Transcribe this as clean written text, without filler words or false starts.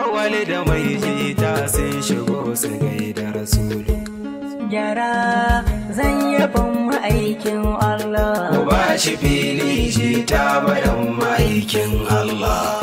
Awali da mai jita sun shigo su gaida Rasulu. Gyara zan yabon ma'aikin Allah. Ku ba shi fili jita bayan ma'aikin Allah.